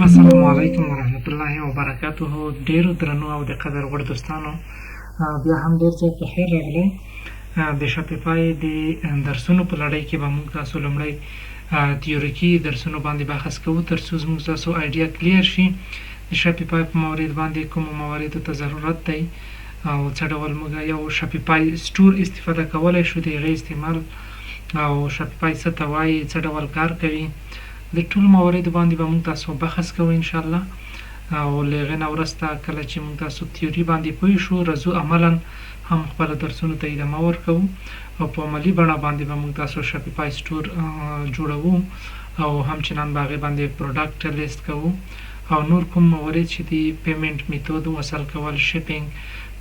السلام علیکم ورحمت الله وبرکاته. ډیرو درنو او د قدر وړ دوستانو، بیا هم ډیر زیات په خیر راغلی. د Shopify د درسونو په لړۍ کې به موږ تاسو لومړی تیوریکي درسونو باندې بحث کوو، تر څو زموږ تاسو idea clear شي د Shopify په مورد باندې کومو مواردو ته ضرورت دی او څه ډول موږ یو Shopify store استفاده کولی شو، د هغې استعمال او Shopify څه ته وایي، څه ډول کار کوي. د ټولو مواردو باندې به موږ تاسو بحث کوو انشاءالله. او له هغې نه وروسته کله چې موږ تاسو تیوري باندې پوه شو، راځو عملا هم خپلو درسونو ته ادامه ورکوو او په عملي بڼه باندې به موږ تاسو Shopify store جوړوو او همچنان به هغې باندې product list کوو او نور کوم موارد چې دي، payment method وصل کول، shipping،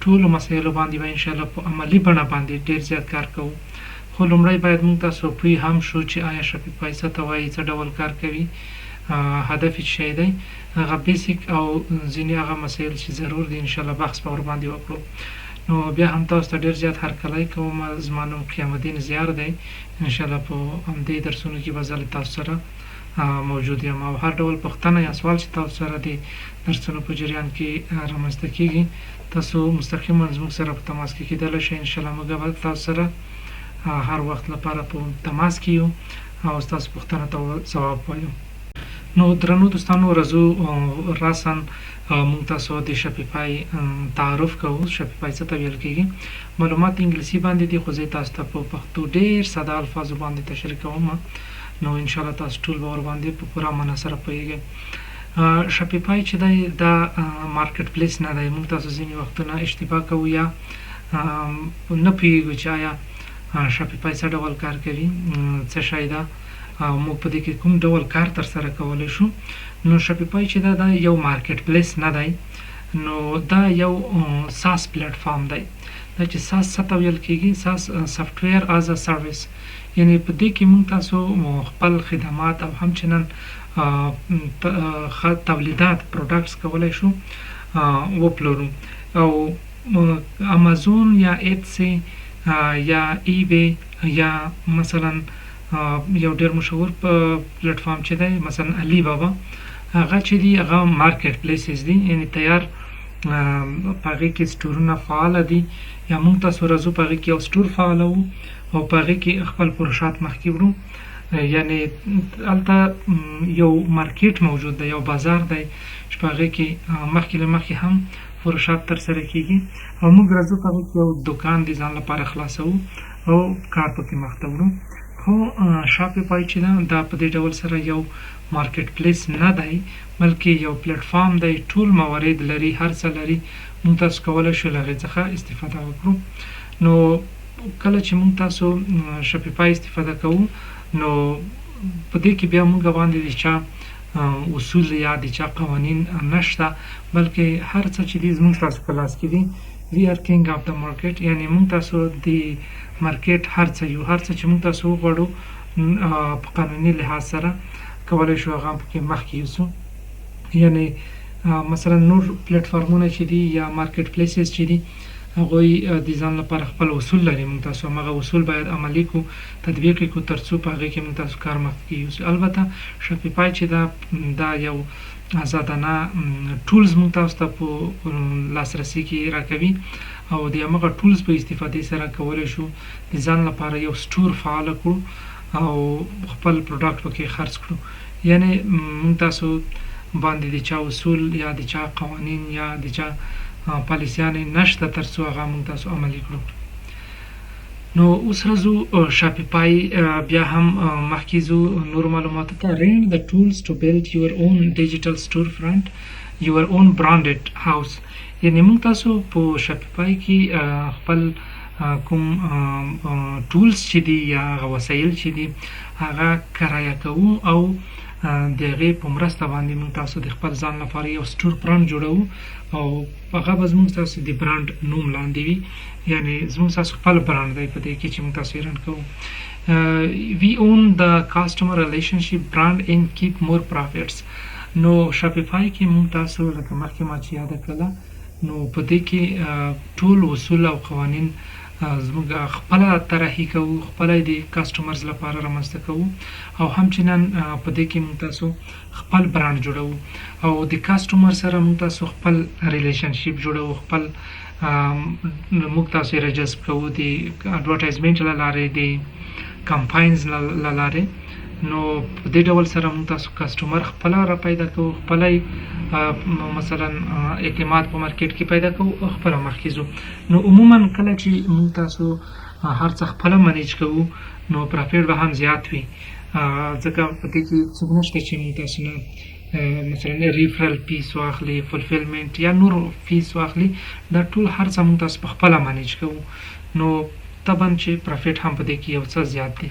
ټولو مسایلو باندې به انشاءالله په عملي بڼه باندې ډیر زیات کار کوو. خو لومړی باید موږ تاسو پوه هم شو چې آیا Shopify څه ته وایي، څه ډول کار کوي، هدف یې څه شی دی، هغه basic او ځینې هغه مسایل چې ضرور دي، انشاءالله بحث به ورباندې وکړو. نو بیا هم تاسو ته ډیر زیات هرکلی کوم. زما نوم قیام الدین زیار دی. انشاءالله په همدې درسونو کې به زه له تاسو سره موجود یم او هر ډول پوښتنه یا سوال چې تاسو سره د درسونو په جریان کې رامنځته کیږي، تاسو مستقیما زموږ سره په تماس کې کیدلی شئ. انشاءالله موږ به تاسو سره هر وخت لپاره په تماس کې یو او ستاسو پوښتنو ته ځواب وایو. نو درنو دوستانو، راځو راسا موږ تاسو د Shopify تعارف کوو. Shopify څه ته ویل کیږي؟ معلومات انګلیسي باندې دي، خو زه تاسو ته په پښتو ډیر ساده الفاظو باندې تشریح کوم، نو انشاءالله تاسو ټول به ورباندې په پوره معنا سره پوهیږئ. Shopify چې دی، دا market place نه دی. موږ تاسو ځینې وختونه اشتباه کوو یا نه پوهیږو چې آیا Shopify څه ډول کار کوي، څه شی ده او موږ په دې کې کوم ډول کار تر سره کولی شو. نو Shopify چې ده، دا یو market place نه دی، نو دا یو SaaS platform دی. دا چې SaaS څه ته ویل کیږي؟ SaaS، software as a service، یعنی په دې کې موږ تاسو خپل خدمات او همچنان تولیدات، products کولی شو وپلورو. او امازون یا Etsy یا eBay یا مثلا یو ډیر مشهور پلیټفارم چې دی، مثلا علي بابا، هغه چې دی هغه market places دي، یعنی تیار په هغې کې store ونه فعال دي یا موږ تاسو راځو په هغې کې یو store فعالوو او په هغې کې خپل فروشات مخکې وړو. یعنی هلته یو market موجود دی، یو بازار دی چې په هغې کې مخکې له مخکې هم فروشات ترسره کیږي او موږ راځو په هغې کې یو دکان د ځان لپاره خلاصوو او کار پکې مخته وړو. خو Shopify چې ده، دا په دې ډول سره یو market place نه دی، بلکې یو پلیټفارم دی، ټول موارد لري، هر څه لري، موږ تاسو کولی شو له هغې څخه استفاده وکړو. نو کله چې موږ تاسو Shopify استفاده کوو، نو په دې کې بیا موږ باندې د چا اصول یا د چا قوانین نشته، بلکې هر څه چې دي زموږ تاسو په لاس کې دي. We are king of the market، یعنی موږ تاسو د market هر څه یو. هر څه چې موږ تاسو وغواړو، په قانوني لحاظ سره کولی شو هغه پکې مخکې یوسو. یعنی مثلا نور پلیټفارمونه چې دي یا market places چې دي، هغوی د ځان لپاره خپل اصول لري. موږ تاسو هماغه اصول باید عملي کو، تطبیق کو، ترڅو په هغې کې موږ تاسو کار مخکې یوسو. البته Shopify چې ده، دا یو ازادانه tools موږ تاسو ته په لاسرسي کې راکوي او د همغه tools په استفادې سره کولی شو د ځان لپاره یو store فعال کړو او خپل product پکې خرڅ کړو. یعنی موږ تاسو باندې د چا اصول یا د چا قوانین یا د چا پالیسیانې نشته، ترڅو هغه موږ تاسو عملي کړو. نو اوس راځو Shopify بیا هم مخکې ځو نور معلوماتو ته. Rent the tools to build your own digital store front, your own branded house. یعنی موږ تاسو په Shopify کې خپل کوم tools چې دي یا هغه وسایل چې دي، هغه کرایه کوو او د هغې په مرسته باندې موږ تاسو د خپل ځان لپاره یو store brand جوړوو او هغه به زموږ تاسو د برانډ نوم لاندې وي، یعنی زموږ تاسو خپل برانډ دی په دې کې چې موږ تاسو یې run کوو. We own the customer relationship brand and keep more profits. نو Shopify کې موږ تاسو لکه مخکې ما چې یاده کړله، نو په دې کې ټول اصول او قوانین زموږ خپله طراحي کوو، خپله یې د customers لپاره رامنځته کوو، او همچنان په دې کې موږ تاسو خپل برانډ جوړوو او د customer سره موږ تاسو خپل relationship جوړوو، خپل موږ تاسو یې راجذب کوو د advertisement له لارې، د campaigns له لارې. نو په دې ډول سره موږ تاسو customer خپله را پیدا کوو، خپله مثلا اعتماد په market کې پیدا کوو او خپله مخکې ځو. نو عموما کله چې موږ تاسو هر څه خپله manage کوو، نو profit به هم زیات وي، ځکه په دې کې څوک نشته چې موږ تاسو نه مثلا referral fees واخلي، fulfillment یا نور fees واخلي. دا ټول هر څه موږ تاسو په خپله manage کوو، نو طبعا چې profit هم په دې کې یو څه زیات دی.